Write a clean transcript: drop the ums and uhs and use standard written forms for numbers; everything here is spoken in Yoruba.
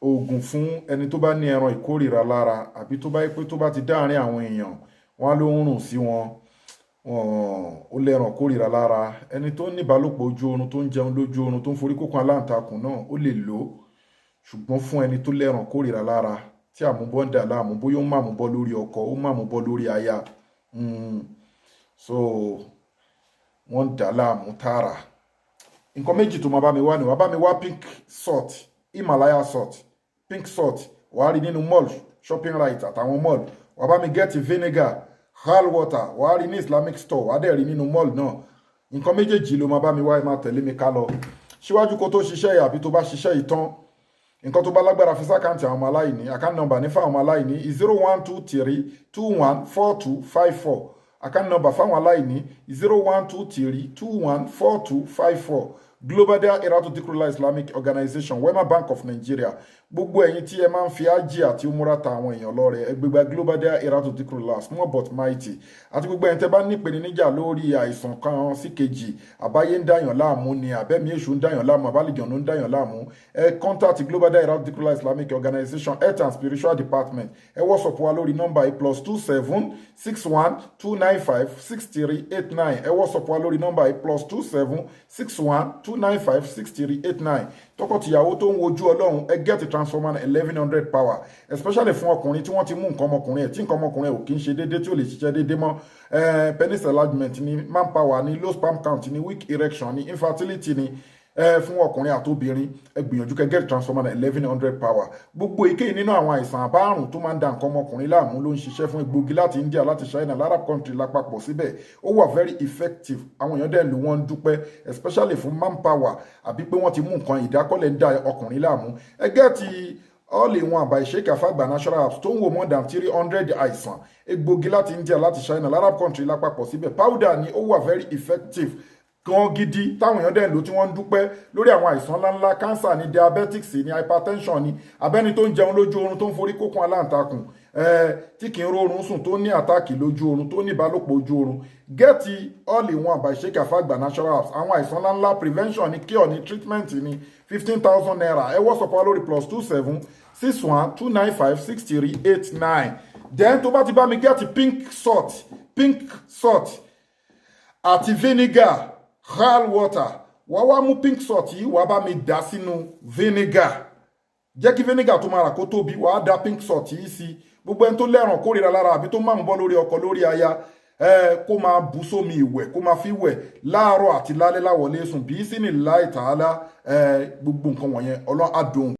Oògùn fún ẹni tó bá ní ẹran ìkórìíra lára, àbí tó bá yẹ pé tó bá ti dáàrin àwọn èèyàn, wọn á ló ń rùn sí wọn, ó lẹ́ran kórìíra lára. Ẹni tó ní ìbálòpọ̀ ojú oorun, tó ń jẹun lójú oorun, tó ń forí kókó aláǹtakùn náà, ó lè lò ó. Ṣùgbọ́n fún ẹni tó lẹ́ran kórìíra lára, tí àmúbọ́ ń dà láàmú, bóyá ó ń màmúbọ́ lórí ọkọ, ó ń màmúbọ́ lórí aya, so wọ́n ń dà láàmú tààrà. Nǹkan méjì tó máa bá mi wá ni, wàá bá mi wá pink salt, Himalaya salt, pink salt, wàá rí nínú mall, Shopping Right àtàwọn mall. Wàá bá mi get vinegar, hal water, wàá rí ní Islamic store, wàá dẹ̀ rí nínú mall náà. Nǹkan méjèèjì ló máa bá mi wá. Ẹ máa tẹ̀lé mi ká lọ. Síwájú kó tó ṣiṣẹ́ yìí, àbí tó bá ṣiṣẹ́ yìí tán, nǹkan tó bá lágbára, fi sí account àwọn ọmọ aláìní. Account number ní fáwọn ọmọ aláìní, 0123214254. Account number fáwọn aláìní, 0123214254, Global Dahiratu Dhikrlahi Islamic Organization, Wema Bank of Nigeria. Gbogbo ẹ̀yin tí ẹ máa ń fi ájì àti umura ta àwọn èèyàn lọ́rẹ, ẹgbẹgbẹ Global Dahiratu Dhikrlahi, small but mighty. Àti gbogbo ẹ̀yin tẹ́ bá ní ìpèníjà lórí àìsàn kan sí kejì, àbáyé ń dàyàn láàmú ni, àbẹ́mi èṣù ń dàyàn láàmú, àbálìjọ̀nù ń dàyàn láàmú, ẹ contact Global Dahiratu Dhikrlahi Islamic Organization, Health and Spiritual Department. Ẹ WhatsApp wa lórí nọ́mbà yìí, +27 612956389. Ẹ WhatsApp wa lórí nọ́mbà yìí, +27 612956389. Tọkọtìyàwó tó ń wojú Ọlọ́run, ẹ get transformer 1100 power, especially fún ọkùnrin tí wọ́n ti mú nǹkan ọmọkùnrin ẹ̀, tí nǹkan ọmọkùnrin ẹ̀ ò kí ń ṣe déédéé, tí ò lè ṣiṣẹ́ déédéé mọ́. Penis enlargement ni, manpower ni, low sperm count ni, weak erection ni, infertility ni. Fún ọkùnrin àtobìnrin, ẹ gbìyànjú kẹ́ get transformer 1100 power. Gbogbo èkéyìí nínú àwọn àìsàn àbárùn tó máa ń da nǹkan ọmọkùnrin láàmú ló ń ṣiṣẹ́ fún. Egbògi láti India, láti China, Arab country lápapọ̀ síbẹ̀, ó wà very effective. Àwọn èèyàn dẹ̀ ló wọ́n ń dúpẹ́, especially fún manpower, àbí pé wọ́n ti mú nǹkan ìdákọ́lẹ̀ ń da ọkùnrin láàmú. Ẹ get all in one by Sheikh Afagba Natural Herbs, tó ń wo more than 300 àìsàn. Egbògi láti India, láti China, Arab country lápapọ̀ síbẹ̀. Powder ni, ó wà very effective gan gidi, táwọn èèyàn dẹ̀ ń lò, tí wọ́n ń dúpẹ́ lórí àwọn àìsàn ńláńlá: cancer ni, diabetics ni, hypertension ni, abẹ́ni tó ń jẹun lójú oorun, tó ń forí kókun aláǹtakùn, tí kì í rọrùn sùn, tó ní attack lójú oorun, tó ní ìbálòpọ̀ ojú oorun. Get all in one by Sheikh Afagba Natural Herbs. Àwọn àìsàn ńláńlá, prevention ni, cure ni, treatment ni, ₦15,000. Ẹ WhatsApp wa lórí +27 612956389. Then tó bá ti bá mi get pink salt, pink salt àti vinegar, hal water, wàá wá mú pink salt yìí, wàá bá mi dà sínú vinegar. Jẹ́ kí vinegar tó máa rà kó tóbi, wàá da pink salt yìí sí. Gbogbo ẹni tó lẹ́ràn kórìíra lára, àbí tó máa ń bọ́ lórí ọkọ, lórí aya, kó máa bù sómi ìwẹ̀, kó máa fi wẹ̀ láàárọ̀ àti lálẹ́ láwọlé sùn bí sí ní láì tààlà. Gbogbo nǹkan wọ̀nyẹn, Ọlọ́run á dùn.